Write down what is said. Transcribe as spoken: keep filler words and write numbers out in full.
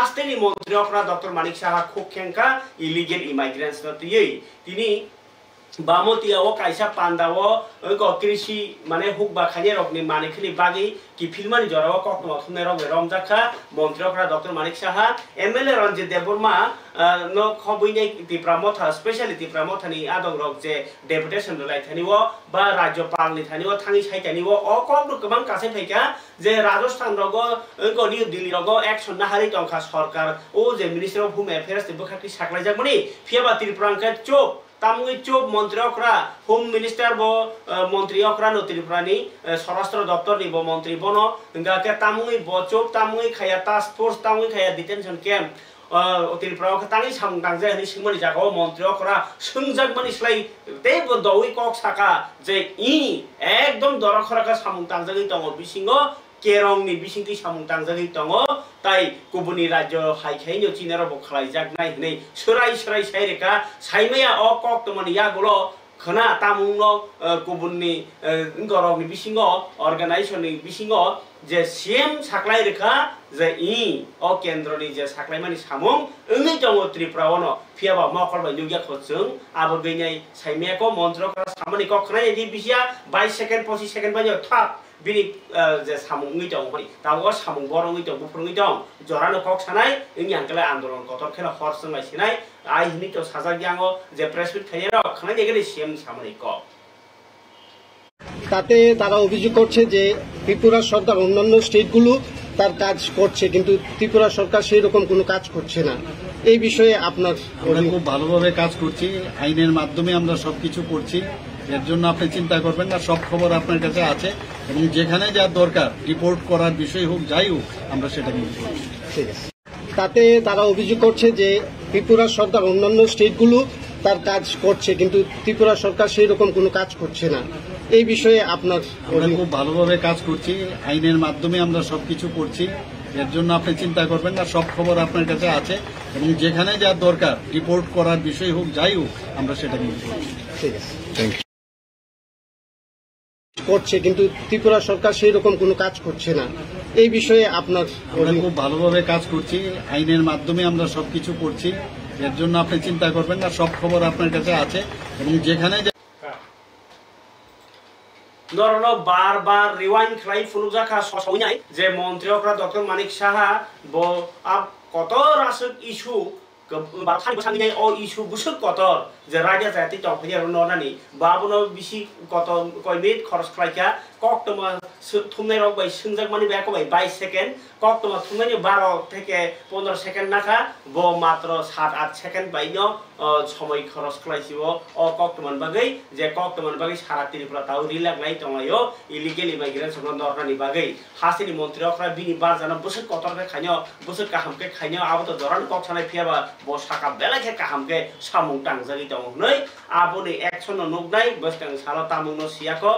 Hasteni montri okra Doctor Manik Saha khuk khengkha illegal immigrants no twiwi. Tini Bamoti o kaisa panda o, wngkha krishi mane hukba khainai rokni manikhini bagwi kiphilmani jorao koktwma thumnai rok bai romjak kha montri okra Doctor Manik Saha, M L A Ranjit Debbarma, ah, no khobwi nai Tipra Motha, specially Tipra Motha ni adong rok je deputation rwlai thani o ba Rajyapal ni thani o thangwi sai thani o, o kok no kwbang kasai phai kha je Rajasthan rogo, wngkha New Delhi rogo action naharwi tongkha sorkar, o je Ministry of Home Affairs ni bwkhak twi saklai jakmani, phiya ba Tripura hwnkhe chup. Tamungwi chup montri okra, Home Minister bo, eh, montri okra no Tripura ni, eh, Swarashtra Doptor ni bo montri bono, hingkha khe tamungwi bo chup, tamungwi khaya task force, tamungwi khaya detention camp, eh, Tripura o khe tangwi samung tangjak hinwi swngmani jaga o montri okra swngjakmani slai tei bo doui kok saka je i ekdom dora khora khe samung tangjagwi tongo bisingo, kerongni bisingtwi samung tangjagwi tongo, tai kubunni rajyo hai khaino chinarokbo khlaijaknai hwnwi swrai swrai sai rwkha. Saimaya o koktwmani yagulo khwna tamungno, eh, kubunni, eh, wngorokni bisingo, organization-ni bisingo je C M saklai rwkha je i o kendroni je saklaimani samung wngwi tongo Tripura-ono, phiyaba mokol bai nukya kho chwng abo gwnai saimaya ko montri okra samani kok khwnai di bisiya bais second, pochis second bai thap. Bini, ah, je samung wngwi tong, hoi, tabuk o samung borok wngwi tong, buphuru wngwi tong, jorano kok sanai, wngya hwnkhe andolon kotor kheno hor chwnglai sinai, ai hinwi to sajak yango je press meet khainai rok, khwnai nai gani C M ni samani kok. তাতে তারা অভিযোগ করছে যে ত্রিপুরা সরকার অন্যান্য স্টেটগুলো তার কাজ করছে, কিন্তু ত্রিপুরা সরকার সেই রকম কোনো কাজ করছে না। এই বিষয়ে আপনার আমরা খুব ভালোভাবে কাজ করছি, আইনের মাধ্যমে আমরা সবকিছু করছি। এর জন্য আপনি চিন্তা করবেন না, সব খবর আপনার কাছে আছে এবং যেখানে যা দরকার রিপোর্ট করার বিষয় হোক, যাই হোক, আমরা সেটা কিন্তু করছি। ঠিক আছে। তাতে তারা অভিযোগ করছে যে ত্রিপুরা সরকার অন্যান্য স্টেটগুলো তার কাজ করছে, কিন্তু ত্রিপুরা সরকার সেই রকম কোনো কাজ করছে না। এই বিষয়ে আপনার আমরা খুব ভালোভাবে কাজ করছি, আইনের মাধ্যমে আমরা সবকিছু করছি। এর জন্য আপনি চিন্তা করবেন না, সব খবর আপনার কাছে আছে এবং যেখানে যা দরকার রিপোর্ট করার বিষয় হোক, যাই হোক, আমরা সেটা কিন্তু করছি। ঠিক আছে। Thank you. করছে, কিন্তু ত্রিপুরা সরকার সেই রকম কোনো কাজ করছে না। এই বিষয়ে আপনার আমরা খুব ভালোভাবে কাজ করছি, আইনের মাধ্যমে আমরা সবকিছু করছি। এর জন্য আপনি চিন্তা করবেন না, সব খবর আপনার কাছে আছে এবং যেখানে যা Norokno bar bar rewind khlai phunukjak kha, so-, sawinai je montri okra Doctor Manik Saha bo a kotor aswk issue, kw-, ba thani bwskango o issue bwswk kotor je raida jati tongphani aro nornani, bo abono bisi kotor koi minute khoros khlai kha, koktwma sw-, thumnai rok bai swngjakmani bai eko bai bais second, koktwma thumnaini baro theke pondro second nakha, bo matro sat at second bai no, o, somoi khoros khlai si o, o koktwmani bagwi, je koktwmani bagwi sara Tripura tao rilak lai tonglaio, illegal immigrants no nornani bagwi. Hasteni montri okra bini barjano bwswk kotor khe khaino, bwswk kaham khe khaino, abo to jorani kok sanai, phiya ba bo saka belai khe kaham khe samung tangjagwi tongo hwnwi, aboni action no nuknai, bwskang salo tamungno siyakho,